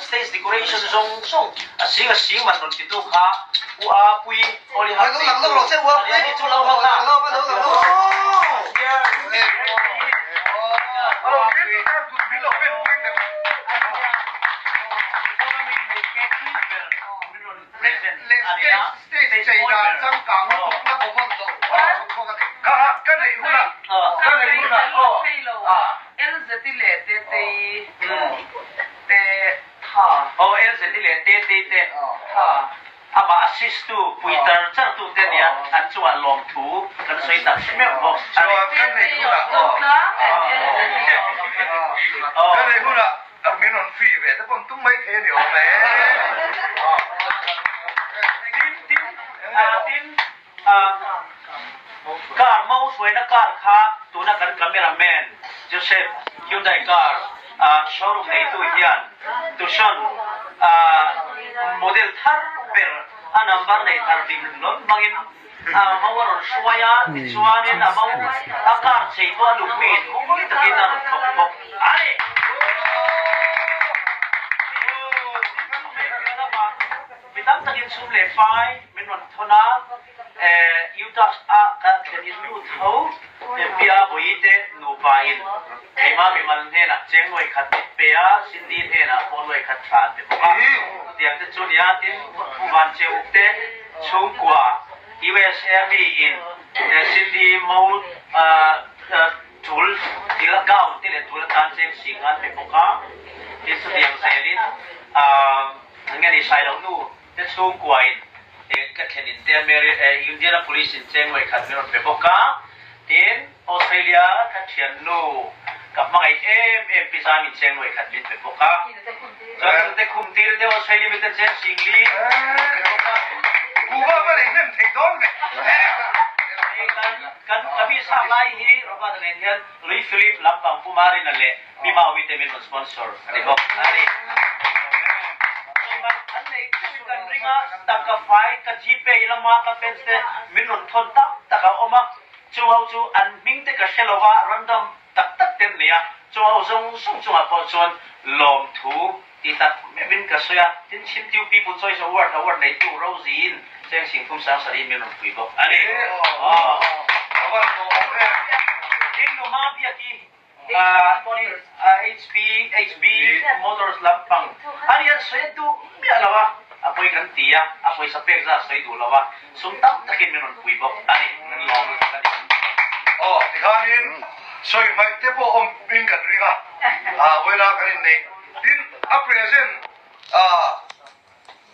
stage decoration zawng zawng a sing a sing man rawn titu kha U Apui Holy Heart neitu a ni chu lo hau kha. Aw LZI leh Tetei te amah assist tu pui tar char tu te nia an chungah lawmthu kan sawi tak meuh bawk a ni. Tin tin tin Car mo hruaina car kha tuna kan camera man Joseph Hyundai car showroom neitu hian Tucson model thar ber a number nei thar hlim hlawn hmangin mo a rawn hruai a, tichuanin a mo a car chei pawh a nupui in mawi takin a rawn thawk bawk a ni. Mi tam takin chhum leh fai min rawn thawn a, Utah ah ka thlen in lut tho. Pia Boyite nupa in keimah mimal hnenah cheng nuai khat mit pe a, Cindy hnenah pawh nuai khat tha an pe bawk a. Chutiang te chu nia tin Van Cheuk te chhungkua USA mi in Cindy mo tul thil a gown te leh tul atan cheng sing an pe bawk a. Tin chutiang zelin Nge ni sai lo nu te chhungkua in ka thlen in te Indianapolis in cheng nuai khat min rawn pe bawk a, tin Australia ka thian nu ka hmangaih em em pi zam in cheng nuai khat min pe bawk a, chuan te khum tir te Australia mi ten cheng sing li min pe bawk a. Kuhva ka nei hnem thei dawn ve. Kan ka mi sak lai hi Robert-a nen hian Louis Philippe lampang Pu Marina leh Pi Maui te min rawn sponsor a ni bawk a ni. Sawiman an nei teuhin kan ring a, tangka fai ka Gpay lama ka fans te min rawn thawn tam tak a awm a, chu ho chu an hming te ka hre lo va, random tak tak te an nei a, chu ho zawng zawng chungah pawh chuan lawmthu ti tak meuhin ka sawi a, tin Chhimtiu People Choice Award award neitu Rosie-in Cheng Singthum Sangsari min rawn pui bawk a ni. Tin Numa Biaki HB Motors lampang a rian sawi a duh miah lo a, a pawi kan ti a, a pawisa pek zat sawi duh lo a, sum tam takin min rawn pui bawk a ni, kan lawm lutuk a ni. Aw, tikhanin sawi hmaih te pawh awm in kan ring a, vawiina kan inneih tin a present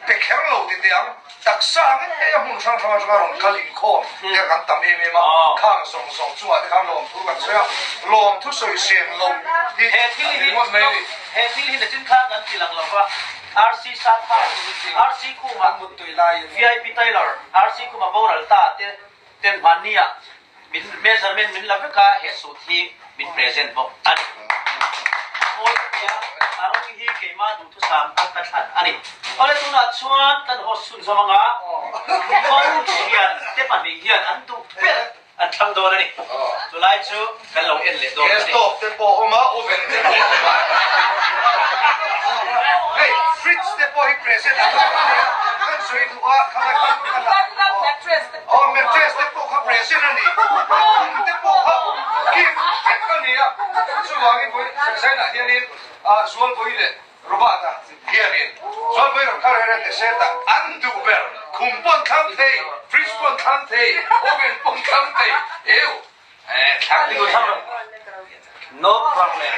Pe kher lo ti teh ang, taksa ngei a hmun hrang hrang atanga rawn kal inkhawm te kan tam em em a, khang zawng zawng chungah te khan lawmthu kan sawi a, lawmthu sawi sen lo hi a ni ringawt mai a ni. He thil hi nachin kha kan ti lang lo va, RC Satha, RC Khuma, VIP Tailor, RC Khuma boral ta te ten hmanni ah Min measurement min la vek a, he suit hi min present bawk a ni. Mawi ka tia, a rawng hi keimah duhthusam a ka thlan a ni. Awle tunah chuan kan host chhun zawm anga Mo thian te pahnih hian an duh ber an thlang dawn a ni. Chulai chu kan lo en leh dawn a ni. Gas stove te pawh a awm a, oven te pawh a awm a. Hei fridge te pawh hi present a awm a nia, kan sawi duh a, khalai khan kan la. Aw mattress te pawh kha present a ni, khum te pawh kha gift vek a ni a, chuvangin vawi Zainah hianin Zualbawi leh Robert-a hianin Zualbawi rawn kal reng reng teh se tak an duh ber, khum pawn thlang thei, fridge pawn thlang thei, oven pawn thlang thei, eu thlang thei. No problem.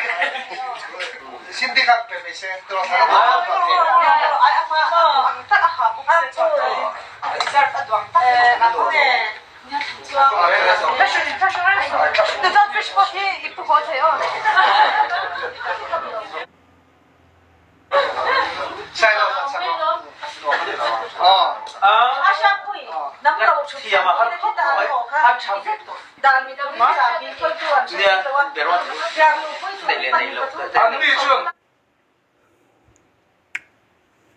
Anni chuan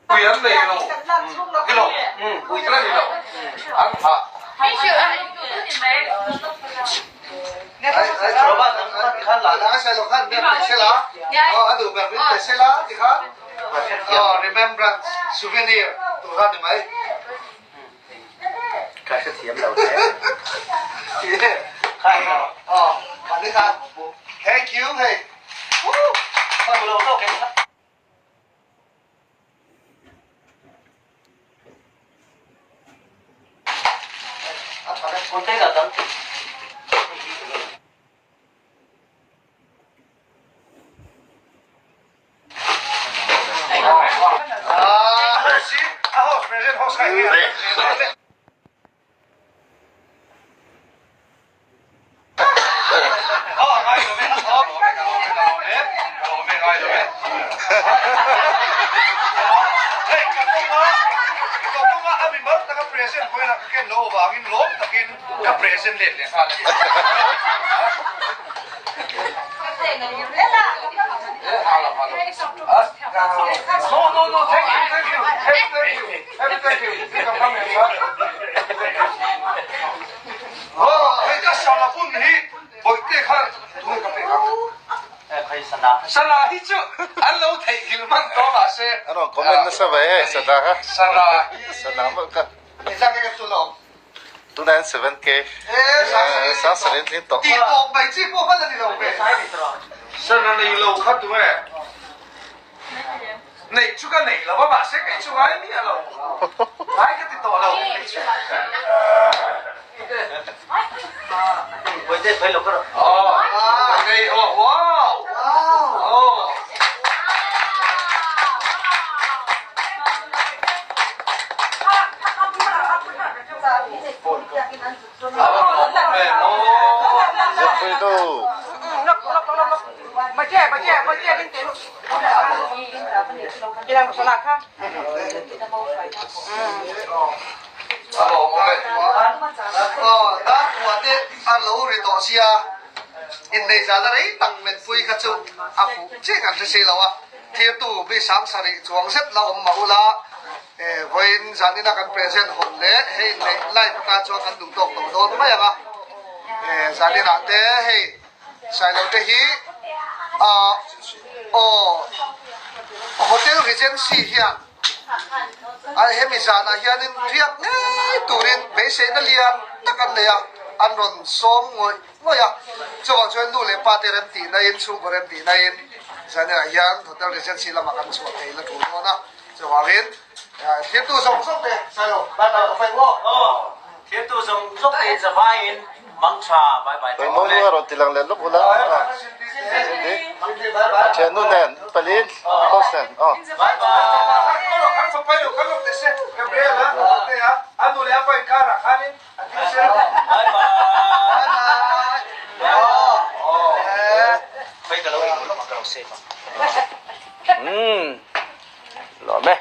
pui an nei lo, ni lo, pui an ni lo, an thah. Aw, remembrance, souvenir tur kha ni mai. Ka hrethiam lo hle. Aw, kha ni kha. Thank you hei. Woo! Container dang No, no, no, thank you, thank you, thank you, thank you, thank you. Aw, hei ka sana bun hi bawihte kha tunge ka pek ang? Sana hi chu an lo theihnghilh hman tawh mahse. An rawn comment nasa ve e sana kha. Sana hi. Sana mawlh kha. Engzah nge ka tu lo? Tunah hian 7K. Sang sarih an tling tawh. Tih tawp mai chi pawh hman a ni lo ve. Sana nei lo kha tunge? Neih chu ka nei lo a mahse kei chu ngai miah lo. Ngai ka ti tawh lo. Zephyr nu. Inneih zana rei tak menpui kha chu a fuh chiah kan hre si lo a, thirtu mi 7000 chuang zet la awm mah ula, vawiin zanina kan present hawn leh hei inneih live atan chuan kan duh tawk tawh dawn mai ang a, zaninah te hei Sailo te hi aw Hotel Regency hian hemi zanah hianin riak ngei turin beiseina lian tak an nei a, an rawn sawm ngawih ngawih a. Chuvang chuan nu leh pa te remtihna in, chhungkaw remtihna in zaninah hian Hotel Regency lamah kan chhuah thei la tul dawn a. Chuvangin thirtu zawng zawng te Sailo bye bye ka faih maw? Thirtu zawng zawng te zavaiin Mangtha bye bye Eng maw nu a rawn ti lang leh lawk ula Cindy Thiannu nen Palin Host nen aw. Bye bye. Bye bye. Khawi ka lo in lawk ang ka lo save ang. Umm lawm e.